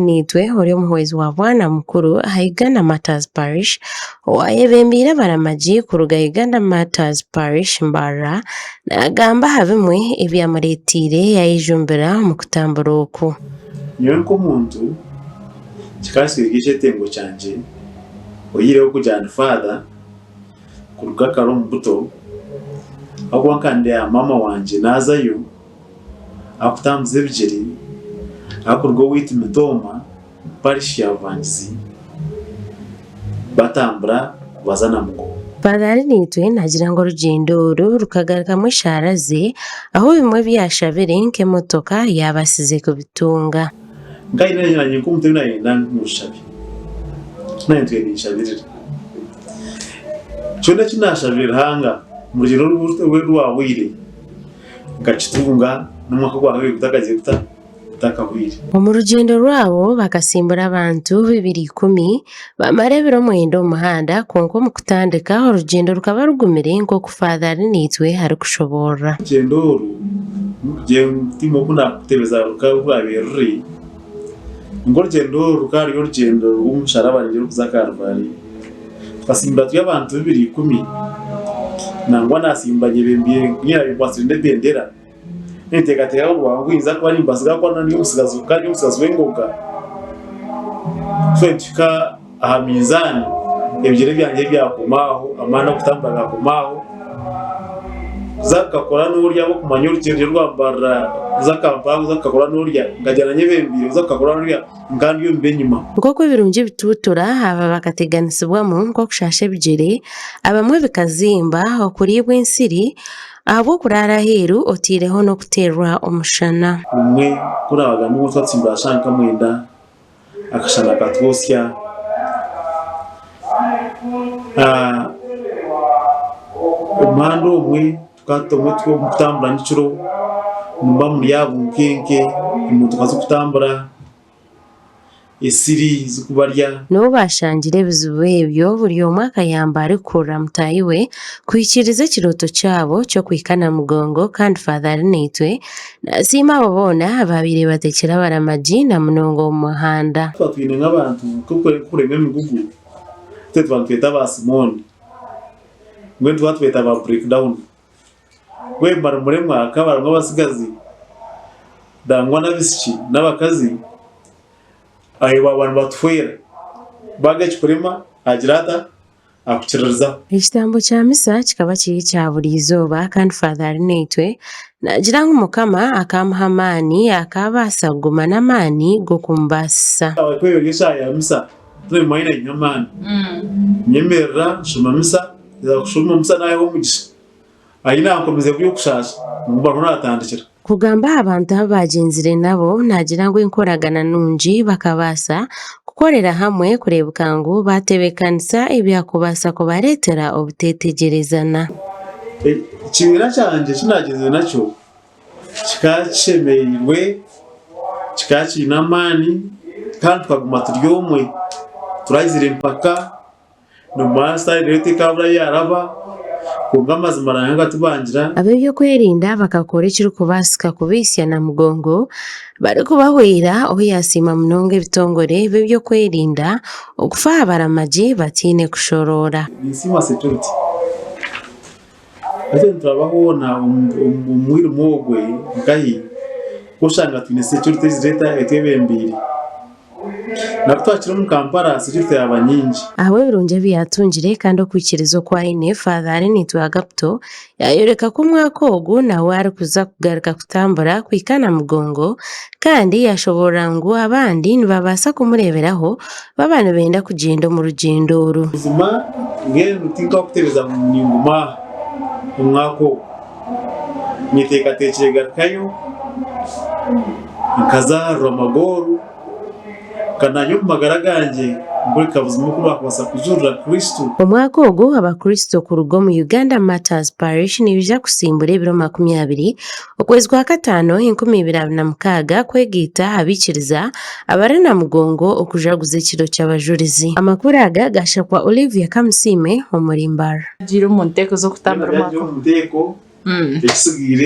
Naitwe ori omuhwezi wa Bwana Mukuru aha Uganda Martyrs Parish owayebembeire abaramagi kuruga Uganda Martyrs Parish Mbarara nagamba aha bimwe ebyamureteire yayejumbira omu kutambura oku. Nyowe nk'omuntu kikaba kiri ekyetengo kyangye oyihireho kugira ndi father kuruga kare omu buto ahabw'okuba nkaba ndeeba maama wangye naazayo arikutambuza ebigyere arikuruga owaitu Mitooma parish ya Bubangizi batambura baza Namugongo. Father Arinaitwe naagira ngu orugyendo oru rukagarukamu eshaara ze ahu bimwe ebi yaashabire nk'emotoka yaabaasize kubitunga. Nkaine nanye nk'omuntu ebi nayenda ngu nshabe, naanye ntwire ninshabirira. Kyona eki naashabire Ruhanga omu rugyendo oru orwahweire nkakitunga n'omwaka ogwahweire gutakagiire guta gutakahweire. Omu rugyendo rwabo bakasimbura abantu 210, bamara ebiro mwenda omu muhanda kwonka omu kutandika orugyendo rukaba rugumire nk'oku Father Arinaitwe arikushoboorora. Orugyendo oru tihaine oku naakutebeza rukaba rwabaire ruri, kwonka orugyendo oru rukaba ruri orugyendo rw'omusharaba rurikuza Karuvaariyo. Tukasimbura turi abantu 210, nangwa naasimba nyebembeire nkwatsire n'ebendera. Ninteekateeka ngu ninza kuba nimbatsiga ahakuba ndi omutsigazi nkaba ndi omutsigazi w'engoga. Twaba nituhika aha minzaani ebigyere byangye byakoma aho, amaani ag'okutambura gaakoma aho. Kuza kukakora n'orya ahabw'okumanya orugyendo rwa Mbarara kuza Kampala kuza kukakora n'orya, nkagyenda nyebembeire kuza kukakora n'orya nkaba ndi omu b'enyima. Nk'oku ebirungi bituutura, aba bakateganisibwamu nk'okushaasha ebigyere, abamwe bikazimba, okuriibwa ensiri, Ahabw'okuraara aheeru otaireho n'okuteerwa omushana. Obumwe ku oraabagambe ngu twatsimba shaaha nka mwenda, akashana katwotsya. Omuhanda obumwe tukaba turikutambura nyekiro nimuba muri aha bunkenke, emotoka zirikutambura. Esiri zikubarya. N'obu baashangire ebizibu ebyo, buri omwe akayamba arikukurira mutaahi we kuhikiiriza ekirooto kyabo ky'okuhika Namugongo kandi Father Arinaitwe nasiima abo boona abaabaire bateekire abaramagi na munonga omu muhanda. Tuba twine nk'abantu nk'okurema emigugu, itwe tuba nitweta ba Simooni, mbwenu tuba nitweta ba breakdown. Mbwenu barimuremwa hakaba harimu abatsigazi nangwa n'abaishiki n'abakazi ahu baaba nibatuhwera baaga ekikurema agira ata akukiririzaho. Ekitambo kya misa kikaba kiri ekya buri izooba kandi Father Arinaitwe naagira ngu Mukama akamuha amaani akaabaasa kuguma n'amaani g'okumubaasisa. Kwebembera eshaaha ya misa tibaine nainye amaani, nyemerera nshoma misa, naaheza kushoma misa naaheebwa omugisha. Ahi naakomize kuri okushaasha ngu bariho naatandikira. Kugamba aha bantu abu baagyenzire nabo, naagira ngu enkoragana nungi bakabaasa kukorera hamwe kureebeka ngu baatebeekanisa ebyakubaasa kubareetera obuteetegyerezana. Ekibiina kyangye eki naagyenzire nakyo kikaba kishemereirwe, kikaba kiine amaani kandi tukaguma turi omwe, turaizire empaka. Nimubaasa reero ekabura yaaraba, kwonka amazima Ruhanga akatubangira. Ab'eby'okwerinda bakakora ekirikubaasika kubaitsya Namugongo barikubahwera obu yaasiima munonga ebitongore b'eby'okwerinda okufa aha baramagi bataine kushoroora. Ninsiima security. Hati nituraba hoona omu mwirima ogwe nkahi oshanga twine security ezireeta etwebembeire. Na ku twakira omu Kampala security yaaba nyingi. Ahabw'ebirungi ebi yaatungire kandi okwikiriza oku aine, Father Arinaitwe Agapito yaayoreka ku omwaka ogu nawe arikuza kugaruka kutambura kuhika Namugongo kandi yaashoboorora ngu abandi nibabaasa kumureeberaho baaba nibenda kugyenda omu rugyendo oru. Buzima mbwenu tinkakutebeza ngu ninguma aha omwaka ogu. Nyeteekateekire kugarukayo nkaza aha Rwamagooru kandi naanye omu magara gangye nkureka buzima oku baakubaasa kujurira Kristo. Omwaka ogu, Abakristo kuruga omu Uganda Martyrs Parish nibaija kusimbura ebiro 20 okwezi kwa Kataano 2026 kwegaita aha baikiriza abari Namugongo okujaguza ekiro ky'Abajurizi. Amakuru aga gaashakwa Olivia Kamusiime omuri Mbarara. Byagiire omu nteeko z'okutambura Byona omwaka byagiire omu nteeko, ekisigaire.